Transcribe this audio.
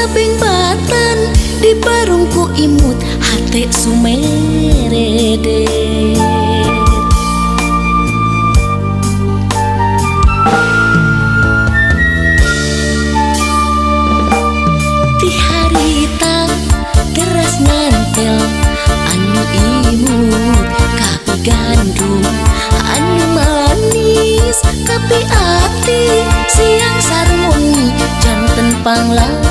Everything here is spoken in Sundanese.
sabeng batan di barungku imut hate sumerede. Ti harita teras ngantel anu imut kapi gandum anu manis kapi ati siang sarmoni janten pangla.